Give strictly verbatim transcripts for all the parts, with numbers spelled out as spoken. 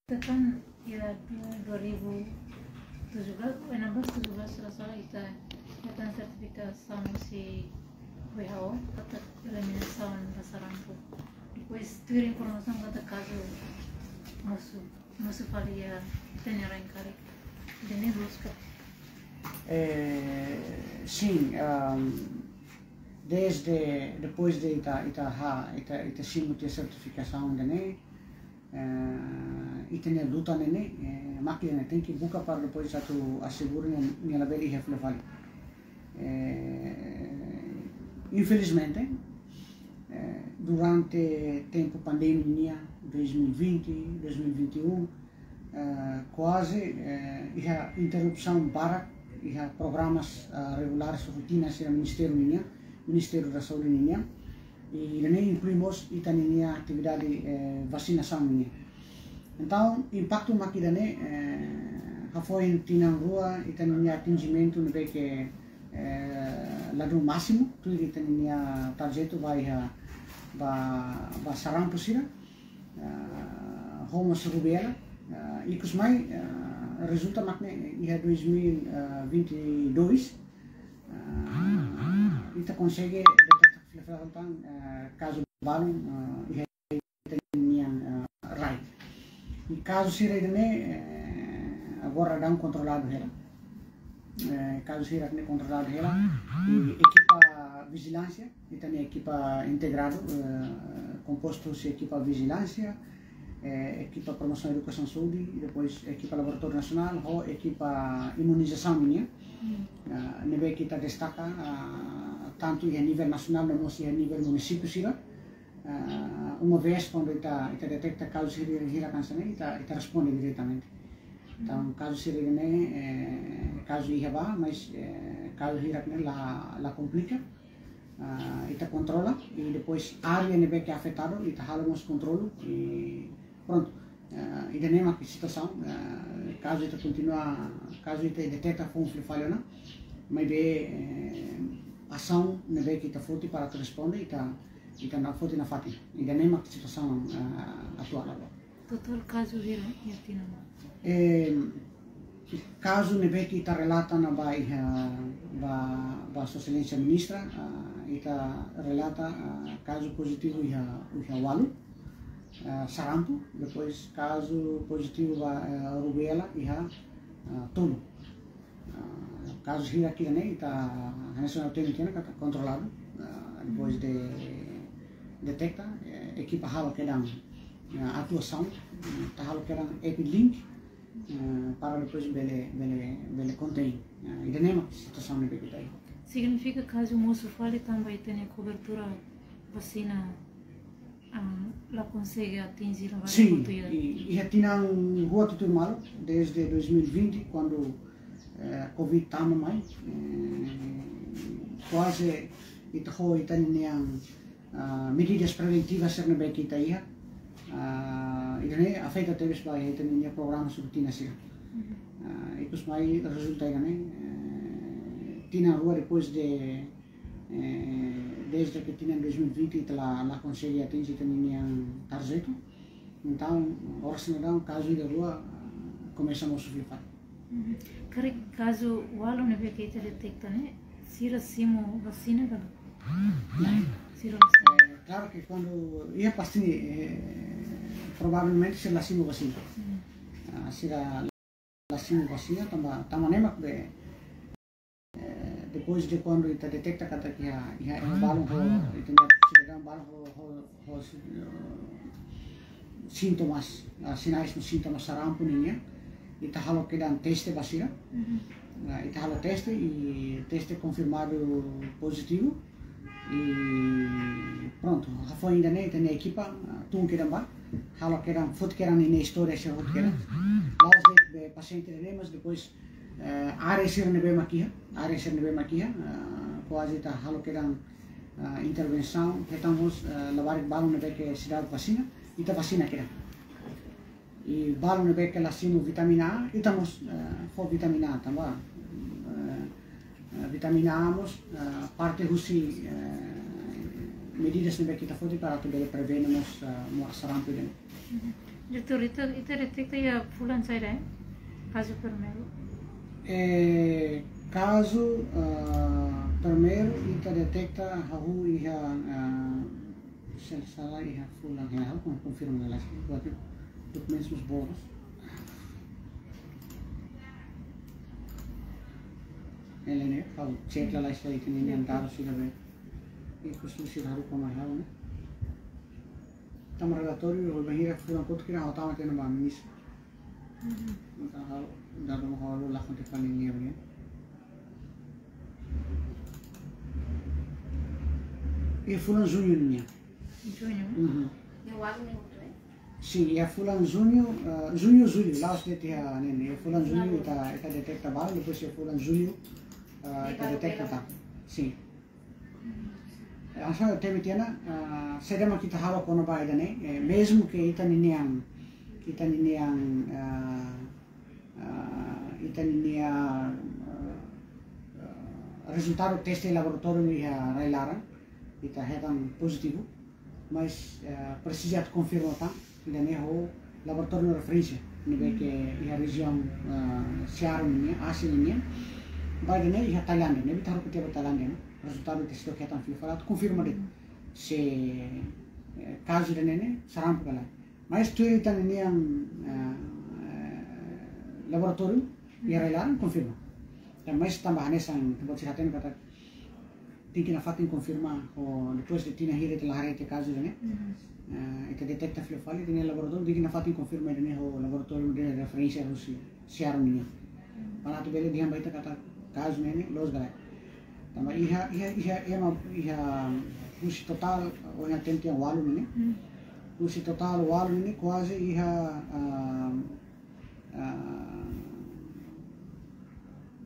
Ita tan iha dua ribu tujuh belas, enam belas, tujuh belas, sira sala ita, ita tan sertifikasaun husi W H O, katak eliminasaun ba sarampu. Depois tuir informasaun katak kazu mosu, mosu fali iha ita-nia rain karik. Ida-ne'e loos ka? Eh, sin, ahm, desde, depois de ita, ita ha, ita, ita simu tiha sertifikasaun ida-ne'e, eh, ita-nia luta ne'e, eh, mak ida-ne'e tenke buka para depois atu asegura nia, nia labele iha fila fali. Eh, infelizmente, eh, durante tempu pandemia, dois mil e vinte, dois mil e vinte e um, eh, kuaze, eh, iha interrupsaun barak iha programas, eh, regulares, rotina sira Ministériu nian, Ministériu da Saúde nian, i ida-ne'e inklui mós ita-nia atividade, eh, vasinasaun nian. Entaun, impaktu mak ida-ne'e, eh, hafoin tinan rua ita-nia atinjimentu ne'ebé ke, eh, ladún másimu, tuir ita-nia tarjetu ba iha, ba, ba sarampu sira, eh, ho mós rubéola, eh, ikus mai, eh, rezulta mak ne'e iha dois mil e vinte e dois, eh, ita konsege deteta fila fali tan, eh, kazu balun, eh, iha ita-nia, eh, rai. I kazu sira ida-ne'e, eh, agora daudaun kontroladu hela. Eh, kazu sira ne'e kontroladu hela. I ekipa vijilánsia, ita-nia ekipa integradu, eh, kompostu husi ekipa vijilánsia, eh, ekipa promosaun edukasaun saúde, i depois ekipa laboratóriu nasionál, ho ekipa imunizasaun nian. Hmm. Eh, ne'ebé ke ita destaka, ah, tantu iha nivel nasionál, no mós iha nivel munisípiu sira. Ah, uma vez kuandu ita, ita deteta kazu sira, sira hanesan ne'e, ita, ita responde diretamente. Entaun, kazu sira ne'e, eh, kazu iha ba, mas, eh, kazu sira ne'e la, la komplika. Ah, ita kontrola, i depois área ne'ebé ke afetadu, ita halo mós kontrolu, i prontu. Ah, ida-ne'e mak situasaun, ah, kazu ita kontinua, kazu ita deteta foun fila fali ona, maibé, eh, asaun ne'ebé ke ita foti para atu responde, ita, ita na foti nafatin. Ida-ne'e mak situasaun, ah, atuál agora. Totál kazu hira iha tinan? Eh, kazu ne'ebé ke ita relata ona ba iha, ba, ba Sua Exelénsia Ministra, ah, ita relata, ah, kazu pozitivu iha, iha ualu, ah, sarampu, depois kazu pozitivu ba, eh, rubéola iha, ah, tolu. Ah, kazu sira ne'e ita hanesan ita hatene katak kontroladu, ah, depois de deteta, eh, ekipa halo kedan, eh, atuasaun, eh, ita halo kedan EpiLink, eh, para depois bele, bele, bele kontein. Eh, ida-ne'e mak situasaun ne'ebé ke ita iha. Signifika kazu mosu fali tanba ita-nia kobertura vasina, ah, la konsege atinji la. Sin, i, iha tinan rua tutuir malu, desde dois mil e vinte, kuandu, eh, covid tama mai, eh, kuaze ita ho ita-nia, ah, medidas preventivas sira ne'ebé ke ita iha, ah, ida-ne'e afeta tebes ba ita-nia programa rotina sira. Mhm. Ah, ikus mai rezulta ida-ne'e, eh, tinan rua depois de, eh, desde ke tinan dois mil e vinte ita la, la konsege atinji ita-nia tarjetu. Entaun, oras ne'e daudaun kazu ida rua, ah, komesa mosu fila fali. Mhm. Karik kazu ualu ne'ebé ke ita deteta ne'e, sira simu vasina ka? Lae. Sira la simu. Eh, klaru ke kuandu, iha pasti, eh, provavelmente sira la simu vasina. Mhm. Ah, sira la simu vasina, tanba, tanba ne'e mak be, eh, depois de kuandu ita deteta katak iha, iha, iha balun ho, ita-nia sidadaun balun ho, ho, ho, eh, sintomas, ah, sinais no sintomas sarampu nian, ita halo kedan teste ba sira. Mhm. Ah, ita halo teste i teste konfirmadu pozitivu. I prontu, hafoin ida-ne'e, ita-nia ekipa, ah, tun kedan ba, halo kedan, foti kedan ninia istória sira foti kedan. La'ós de'it be pasiente ida-ne'e, mas depois, eh, área sira ne'ebé mak iha, área sira ne'ebé mak iha, ah, kuaze ita halo kedan, ah, intervensaun, hetan mós, eh, labarik balun ne'ebé ke seidauk vasina, ita vasina kedan. I balun ne'ebé ke la simu vitamina A, ita mós, eh, fó vitamina A tanba, eh, eh, vitamina A mós, eh, parte husi, eh, medidas ne'ebé ke ita foti para atu bele prevene mós, eh, moras sarampu ida-ne'e. Mhm. Doutór, ita, ita deteta iha fulan saida, eh? Kazu primeiru. Eh, kazu, ah, primeiru ita deteta hahú iha, ah, se sala iha fulan, ya, ha'u kon-, konfirma lai, buat dokumentus boros. Ele ne'e, ha'u cek lai, sira iha ne'e, dadus sira be. I kustu sira haruka mai ha'u ne'e. Tanba relatóriu, ho bainhira fulan kotuk hira ha'u tama tiha ona ba ministru. Mhm. Entaun ha'u, dadu ha'u lakon tiha fali nia be. Iha fulan juñu nian. Juñu? Mhm. Iha ualu ne'e hotu, eh? Sin, iha fulan juñu, eh, juñu, jullu, la'ós de'it iha ne'e, iha fulan juñu ita, ita deteta balu, depois iha fulan jullu, eh, ita deteta tan. Sin. Hanesan ha'u temi tiha ona, ah, saida mak ita halo kona-ba ida-ne'e, eh, mezmu ke ita ninian, ita ninian, ah, ah, ita ninian, ah, ah, rezultadu teste laboratóriu iha rai-laran, ita hetan pozitivu, mas, ah, presiza atu konfirma tan, ida-ne'e ho laboratóriu referénsia, ne'ebé ke iha rejiaun, ah, Seara nian, Ásia nian, ba ida-ne'e iha Tailándia, ne'ebé ita haruka tiha ba Tailándia, ne'e. Rezultadu teste ke hetan fila fali atu konfirma de'it se, eh, kazu ida-ne'e ne'e sarampu ka lae. Mas tuir ita ninian, eh, laboratóriu iha rai-laran konfirma. Entaun, mas tanba hanesan, ita-boot sira hatene katak tenke nafatin konfirma, ho depois de tinan hira ita la haree tiha kazu ida-ne'e. Mhm. Eh, ita deteta fila fali, ita-nia laboratóriu tenke nafatin konfirma ida-ne'e ho laboratóriu de referénsia husi Seara nian. Mhm. Para atu bele dehan ba ita katak kazu ne'e ne'e loos ka lae. Tanba iha, iha, iha, ema, iha husi totál, ohin hateten tiha ualu ne'e ne'e. Mhm. Husi totál ualu ne'e ne'e kuaze iha, ah, ah,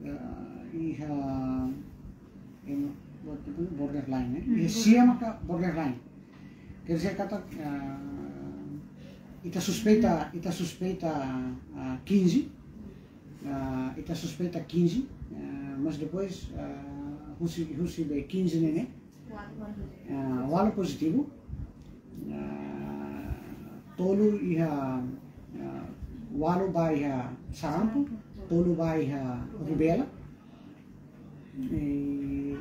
ah, iha, em, borderline, eh? Hmm, iha borderline. Sia maka borderline. Quer dizer, katak, ah, ita suspeita, ita suspeita, ah, kinze, ah, ita suspeita kinze, ah, mas depois, ah, husi, husi be kinze ne'e ne'e, ah, ualu pozitivu, ah, tolu iha, ah, ualu ba iha sarampu, tolu ba iha rubela. I,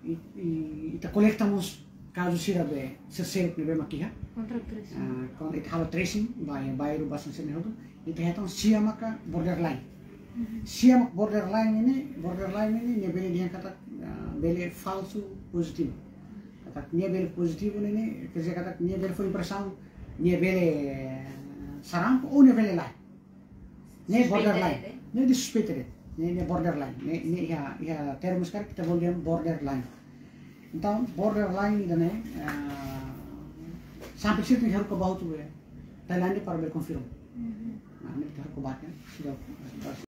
i, i, ita kolekta mós kazu sira be sersel ne'ebé mak iha. Kontra tracing. Ah, kuandu ita halo tracing, ba iha bairru, ba hanesan ne'e hotu, ita hetan sia maka borderline. Mhm. Sia mak borderline ne'e, borderline ne'e, nia bele dehan katak, ah, bele falsu pozitivu. Katak nia bele pozitivu ne'e, ne'e, quer dizer katak nia bele fó impresaun, nia bele, eh, sarampu, ou nia bele lae. Ne'e borderline. Suspeita de'it. Ne'e ita suspeita de'it. Ne'e, ne'e borderline. Ne'e, ne'e iha, iha termus karik ita bolu dehan borderline. Entaun, borderline ida-ne'e, ah, sampai sira tenke haruka ba hotu be Tailándia para bele konfirma. Mhm. Nah, ne'e ita haruka ba tiha ona, sira, sira